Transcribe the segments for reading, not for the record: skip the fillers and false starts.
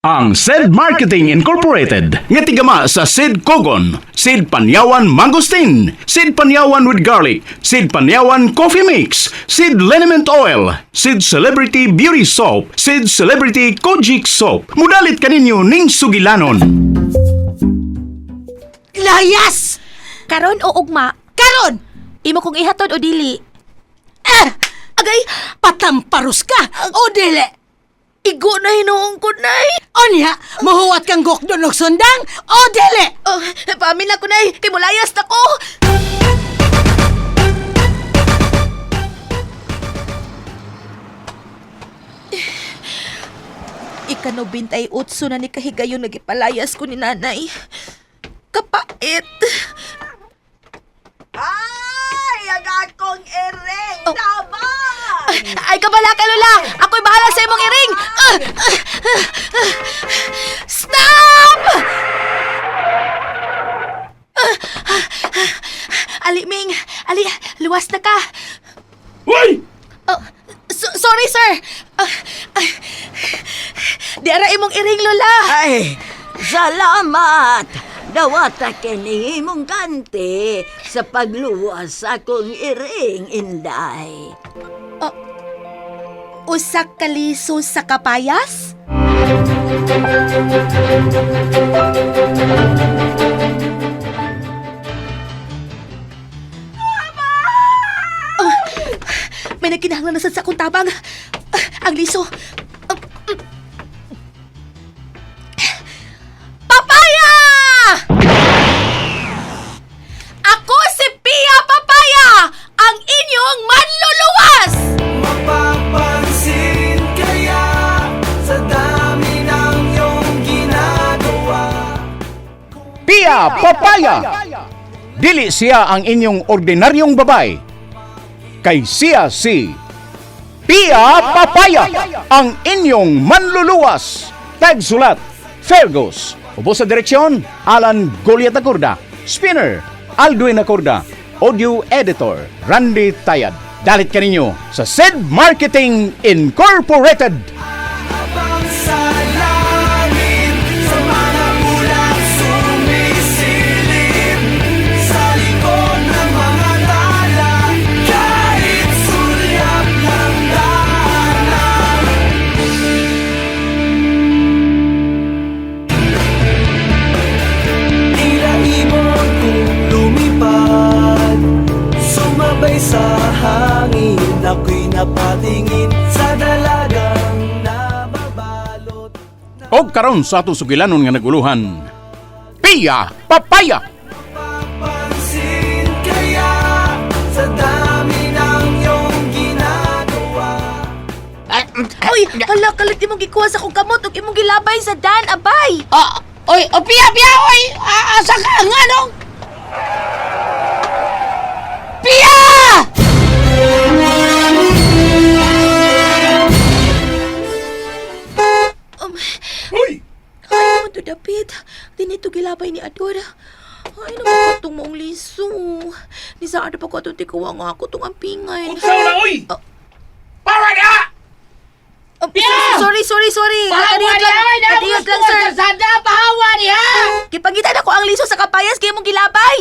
Ang Said Marketing Incorporated nga tigama sa Sid Kogon, Sid Panyawan Mangosteen, Sid Panyawan with Garlic, Sid Panyawan Coffee Mix, Sid Liniment Oil, Sid Celebrity Beauty Soap, Sid Celebrity Kojic Soap. Mudalit kaninyo ning sugilanon. Layas! Karon o ugma, Karon! imo kong ihatod o dili. Ah! Agay, Patamparus ka! O dili! Igo na hinuong ko, Nay. Onya, mahuwat kang gokdon og sundang! O dili! Oh, paamin na ko, Nay. Kay mulayas na ko. Ika-98 na ni kahigayon nagipalayas ko ni nanay. Kapait. Ay, ang akong iring! Oh. Tabang! Ay, kabala ka, Lola! Ako'y bahala sa imong iring! Ah! Ah! Ah! Stop! Ah! Ah! Ah! Ali, Ming! Ali, luwas na ka! Uy! Oh, sorry, sir! Ah, ah. Di ara imong iring, Lola! Ay, salamat! Dawata kini imong kanti sa pagluwas sa akong iring, Inday. Usa ka liso sa kapayas? Oh, may nagkinahanglan na sad sa akong tabang. Ah, ang liso. Ah, Papaya! Ako si Pia Papaya, ang inyong manluluwas! Mapapansin kaya sa dami ng iyong ginagawa. Pia Papaya! Dili siya ang inyong ordinaryong babay. Kay siya si Pia Papaya, ang inyong manluluwas. Tagsulat, Fergus. Ubo sa direksyon, Alan Goliat Acorda. Spinner, Aldwin Acorda. Audio Editor, Randy Tayad. Dalit kaninyo sa Sid Marketing Incorporated. Habang sa langit, sa mga ulap sumisilip, sa likod ng mga tala, kahit sulyap ng daanan. Tila ibon kung lumipad, sumabay sa hangin, ako'y napatingin sa dalagang nababalot. Og karon sa atong sugilanon nga naguluhan. Pia Papaya! Papansin kaya sa dami ng iyong ginagawa. Uy, hala, kalit imong gikuha sa akong kamot ug imong gilabay sa dan, abay! Ah, oy, oh, Pia, Pia, oy! Ah, asa ka nga, no? Pia! Uy! Ay, naman to, David. Dinito gilabay ni Ador. Ay, naman ko itong maong liso. Ni saan pa ko itong tikuha nga ako itong ampingay. Unsa na oy? Oh. Pawa na! Oh, sorry, sorry, sorry. Pahawa Kadiyot niya! lang, Oy, kadiyot lang, sir. Sada, pahawa niya! Kipangitan ako ang liso sa kapayas kaya mong gilabay.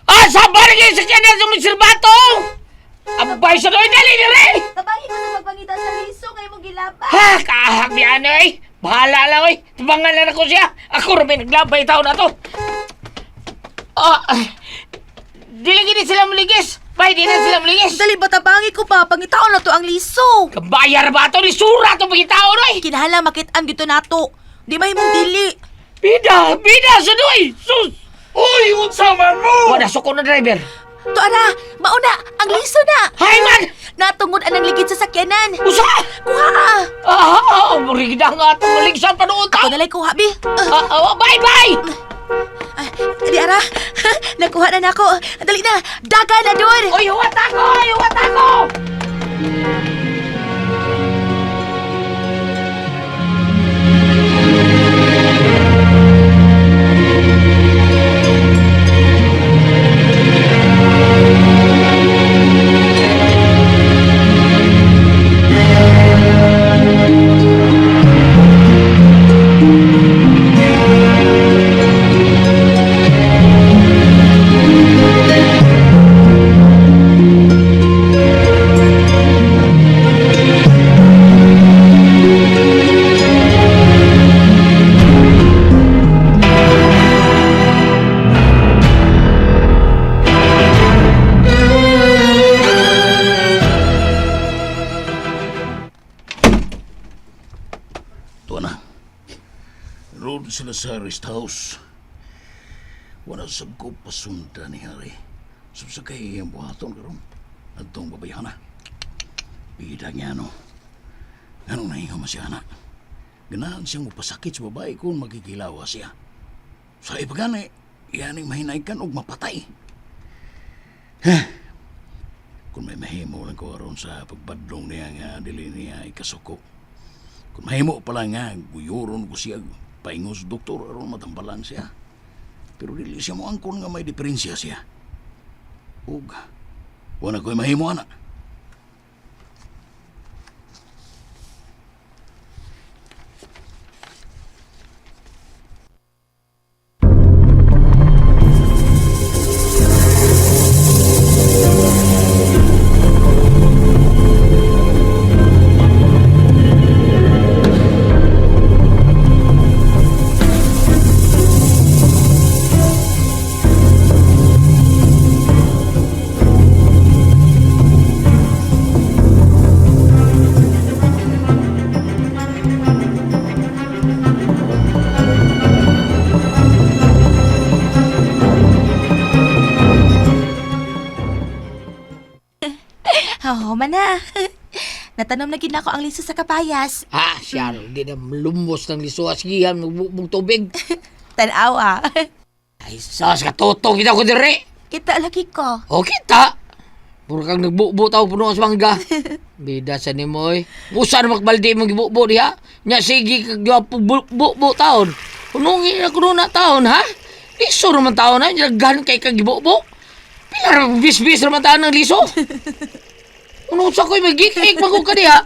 Ah, sa barangay sa kanya sa Mr. Bato! Abay sa doy, dali ni rin! Tabangin ko sa pagpangita sa liso kaya mong gilabay. Ha, kahak niya ano eh! Bahala lang oy! Tubangan lang ako siya! Ako rin may naglabay tao na to! Ah, ay, dili gini sila muligis! Bay, di na sila muligis! Dali ba tabangi ko pa? Pangitaon na to ang liso. Kabayar ba ito? Ni sura itong pagkitao noy! Kinahala makitaan dito nato. Di mahimong dili. Bida! Bida! Sa doy! Sus! Uy, unsa man mo? Wala suko na driver! To ara, mauna, ang liso na. Hay man! Natungod anang ligid sa sakyanan. Usa! Kuha ah. Ah, ah, murigda nga itong maligsan panuot Ako nalay kuha, bi. Ah, ah, bye, bye! Ah, di ara. Nakuha na nako. Dali na. Daga na dun. Oy, huwat ako! Oy, huwat ako! sila sa rest house. Wala sab ko pasunda ni Harry. Sab sa kay iyang buhaton karon. Adtong babayhana. Bida niya no. Anong nahinga man siya, anak? Ganahan siyang mapasakit sa babae kung magkikilawa siya. Sa ipagani, yaning mahinaykan og mapatay. Heh. Kung may mahimo lang ko aron sa pagbadlong niya nga dili niya ikasuko. Kung mahimo pala nga, guyuron ko siya paingon sa doktor aron matambalan siya. Pero dili siya moangkon nga may diferensya siya. Ug wala ko'y mahimo ana. Oo, man na. Natanom na gid nako ang liso sa kapayas. Ha, siya, di na lumos ng liso. Sige, yan, magbubong tubig. Tanaw ah. Ay, sas, katutong kita ko dire. Kita lagi ko. O, kita. Puro kang nagbubo tao puno sa mangga. Bida sa nimo oy. Usa na makbaldi mong gibubo diha. Nya sige kag gwapo bubo taon. Punungin na kuno na taon ha. Liso naman taon ha. Daghan kay kag gibubo. Pila ra bisbis naman taon ng liso. Uno sa ko'y magikik man ko ka diha.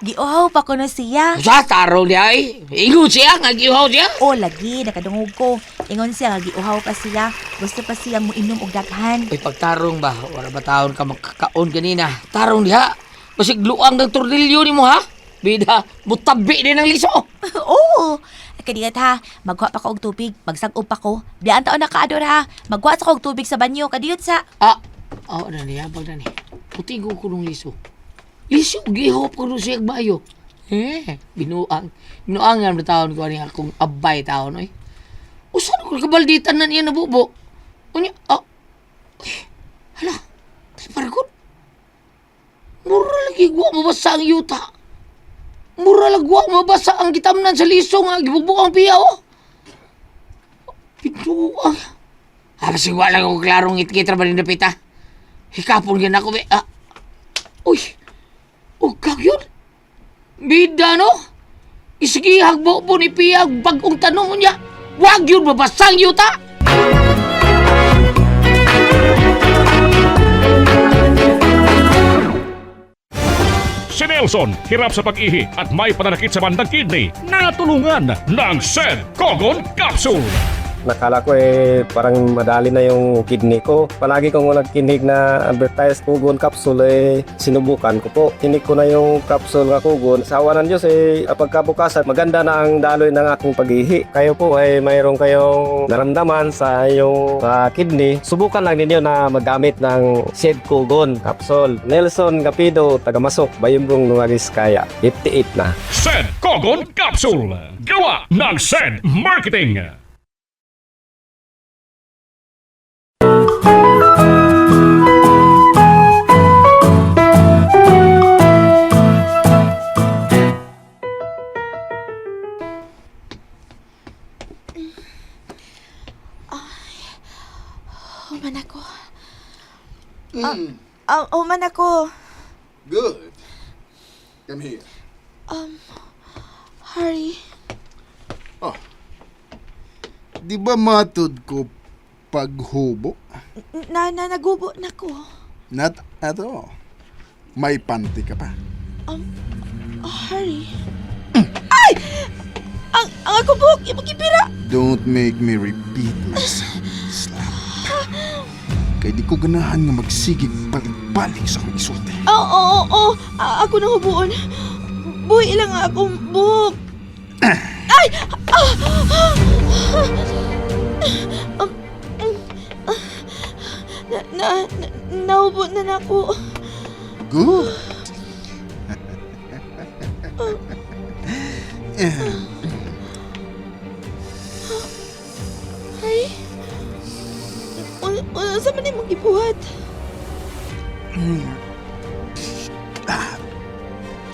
Giuhaw pa ko na siya. Usa taro diha ay. Ingon siya nga giuhaw siya. O lagi, nakadungog ko. Ingon siya nga giuhaw pa siya. Gusto pa siya mo inom og daghan. Uy, pagtarong ba, wala ba taon ka makakaon ganina? Tarong diha. Basig luang ng tornilyo ni mo ha? Bida, mutabi din ang liso. Oo. Kadiyat ha, magwa pa ko og tubig, magsag-ob pa ko. Biyaan taon na kaador ha. Magwa sa ko og tubig sa banyo, kadiyot sa. Ah, oh, na niya, pag na ni. Puti ko ko nung liso. Liso, gihop ko nung siyag mayo. Eh, binuang. Binuang nga na taon ko ani akong abay taon, oy. Usan ko kabalditan na niya nabubo. Unya, ah, uy, hala, tay paragod. Mura lagi guwa mabasa ang yuta. Mura lagi guwa mabasa ang gitamnan sa liso nga gibugbog ang piya, oh. Binuang. Ah, basig wala ko klarong itkitra ba rin napita. Hikapon gyud ako be. Ah. Uy. Oh, kag yun. Bida no? Isigihag mo po ni Pia bagong tanong niya. Wag yun mabasang yuta. Si Nelson, hirap sa pag-ihi at may pananakit sa bandang kidney. Natulungan ng Sed Kogon Capsule. Nakala ko eh parang madali na yung kidney ko. Palagi kong nagkinig na advertise Kugon capsule eh sinubukan ko po. Kinig ko na yung capsule nga Kugon. Sa awa ng Diyos eh pagkabukasan maganda na ang daloy ng aking paghihi. Kayo po ay mayroon kayong naramdaman sa iyong kidney. Subukan lang ninyo na magamit ng Shed Kugon capsule. Nelson Gapido, taga-Masok, Bayumbong, Nueva Vizcaya. 58 na. Sed Kogon Capsule. Gawa ng Sed Marketing. Human ako. Ah, human ako. Good. Come here. Harry. Oh. Di ba matud ko paghubo? Na, na, nagubo na ko. Not at all. May panty ka pa. Harry. Ay! Ang ako buhok, imong gipira. Don't make me repeat myself. Slap. Kay di ko ganahan nga magsigig balik-balik sa akong isulti. Oo, oo, oo. Ako na hubuon. Buhi lang ang akong buhok. Ay! Ah! Ah! Ah! Na, na, na, nahubo na na ako. Good.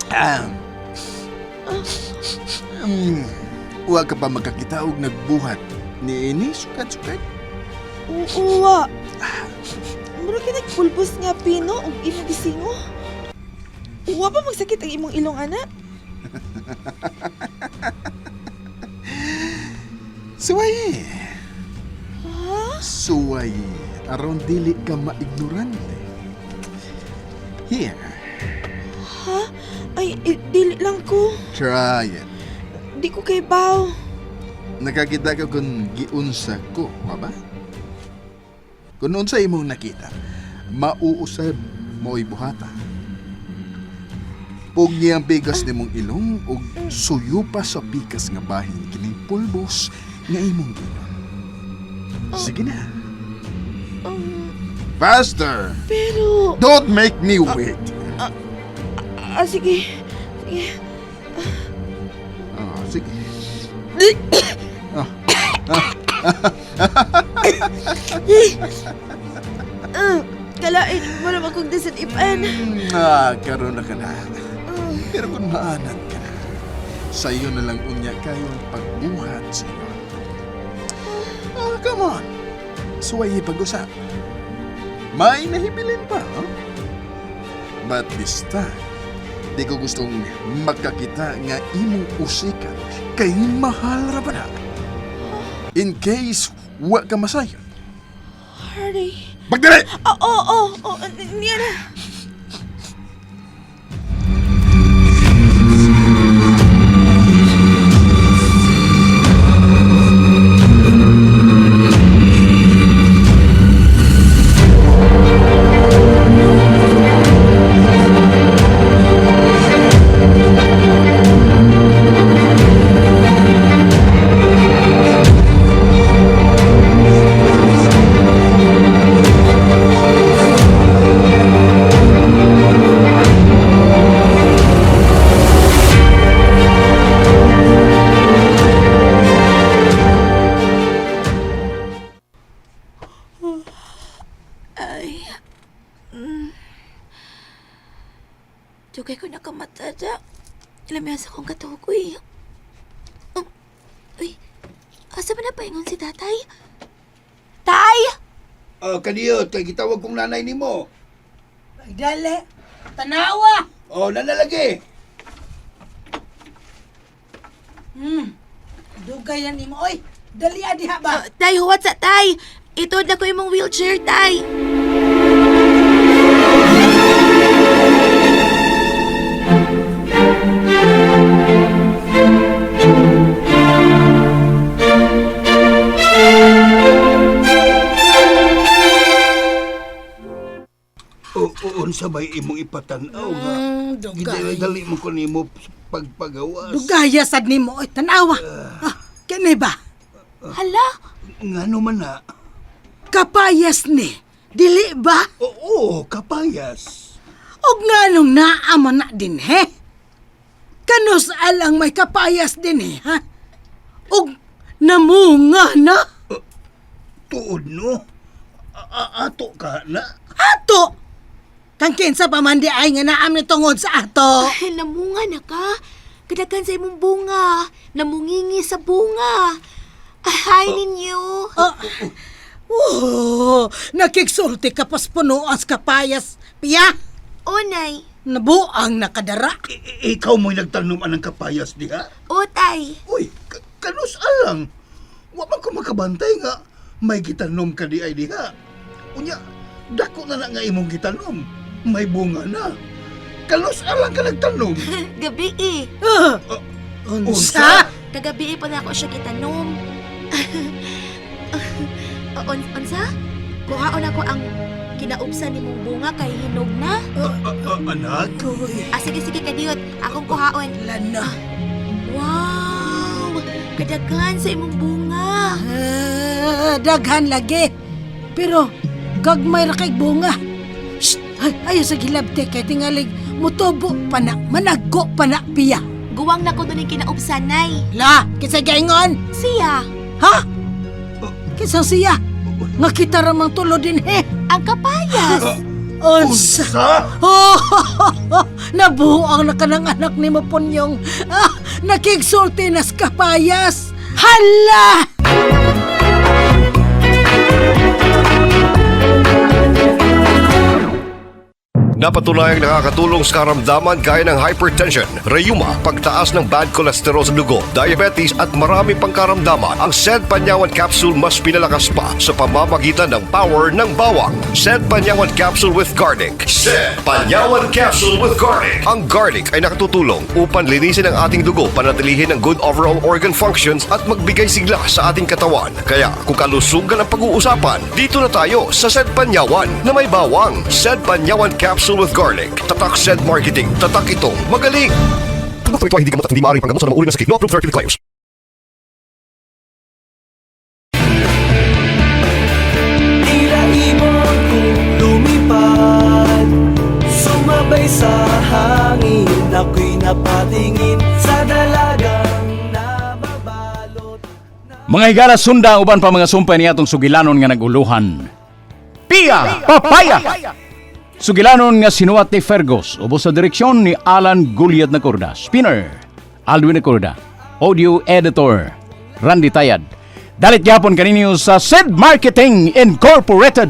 Ah. Wa ka pa magkakita og nagbuhat ni ini sukad-sukad. Oo, wa. Mura ka nagpulbos nga pino og imong gisingo. Wa pa magsakit ang imong ilong, ana? Suway. Suway. Aron dili ka maignorante. Here, Ha? Ay, eh, dili lang ko. try it. Di ko kay baw. Nakakita ka kung giunsa ko, wa ba? Kung unsa imong nakita, mauusab mo'y buhata. Pugni ang bigas nimong ilong ug suyo pa sa pikas nga bahin kining pulbos nga imong ginon. Sige na. Faster! Pero... Don't make me wait. Ah, sige. Sige. Oh, sige. Kalain mo naman kong disanipan. Karon na ka na. Pero kung maanad ka na, sa iyo na lang unya kayo ang pagbuhat sa iyo. Oh, come on. Suway pag-usap. May nahibilin pa, huh? But this time, di ko gustong magkakita nga imong usikan kay mahal ra ba na. In case wa ka masayon. Hardy. Pagdali! Oo, oo, oo. Niya na. Dugay ko nakamata da. Lamias akong katukoy. Oh, uy, asa ba na paingon si tatay? Tay! Oh, kaniyot, kay gitawag kong nanay nimo. Ay, dali. Tanawa. Oh, nanalagi. Dugay na nimo oy. Dali diha ba? Oh, tay, huwat sa tay! Ito na ko imong wheelchair, tay! O, o unsa bay imong ipatan-aw nga? Dugay. Dali mo ko nimo pagpagawas. Dugaya sad nimo oy, tanawa. Ah, kini ba? Hala! Ngano man na? Kapayas ni. Dili ba? Oo, kapayas. Og nganong naa man na din he? Kanus alang may kapayas din eh, ha? Og namunga na. Tuod no. Ato ka na. Ato! Kang kinsa pa man di ay nga naam ni tungod sa ato. Ay, namunga na ka. Kadagan sa imong bunga. Namungingi sa bunga. Ahay ninyo. Oh, nakiksulti ka pas punuan sa kapayas. Piya, O, nay. nabuang nakadara. Ikaw mo'y nagtanom anang kapayas diha? O, tay. Uy, kanus alang. Wa man ko makabantay nga may gitanom ka di ay diha. Unya, dako na na nga imong gitanom. May bunga na. Kanus alang ka nagtanom. Gabi eh. Ah, unsa? Kagabi eh pa na ako siya gitanom. Unsa? Kuhaon ako ang kinaupsan nimong bunga kay hinog na. Anak? Uy, Ah, sige, sige, kadiyot. Akong kuhaon. lana. Wow! Kadagan sa imong bunga. Ah, daghan lagi. Pero gagmay ra kay bunga. Shh, ay, ayaw sa gilabte kay tingalig mutubo pa na, managko pa na piya. Guwang na ko doon yung kinaupsan, nay. La, kinsa gaingon? Siya, Ha? Kinsa siya? Nga kita ra mang tulo din he. ang kapayas. Unsa? Unsa? Oh, Nabuang na kanang anak ni mo, Punyong. Ah, nakigsulti nas kapayas. Hala! Napatunayang nakakatulong sa karamdaman gaya ng hypertension, rheuma, pagtaas ng bad cholesterol sa dugo, diabetes at marami pang karamdaman. Ang Sed Panyawan Capsule mas pinalakas pa sa pamamagitan ng power ng bawang. Sed Panyawan Capsule with Garlic. Sed Panyawan Capsule with Garlic. Ang garlic ay nakatutulong upang linisin ang ating dugo, panatilihin ang good overall organ functions at magbigay sigla sa ating katawan. Kaya kung kalusugan ang pag-uusapan, dito na tayo sa Sed Panyawan na may bawang. Sed Panyawan Capsule with Garlic. Tatak Sed Marketing. Tatak itong magaling. Produkto ito ay hindi gamot at hindi maaaring panggamot sa anumang uri ng sakit. No approved therapeutic claims. Tila ibon kong lumipad, sumabay sa hangin. Ako'y napatingin sa dalagang nababalot. Mga higala, sunda ang uban pa mga sumpay niya atong sugilanon nga naguluhan. Pia Papaya! Sugilanon nga sinuwat ni Fergus, ubos sa direksyon ni Alan Guliat Nacorda. Spinner, Alwin Nacorda. Audio Editor, Randy Tayad. Dalit gyapon kaninyo sa Sid Marketing Incorporated.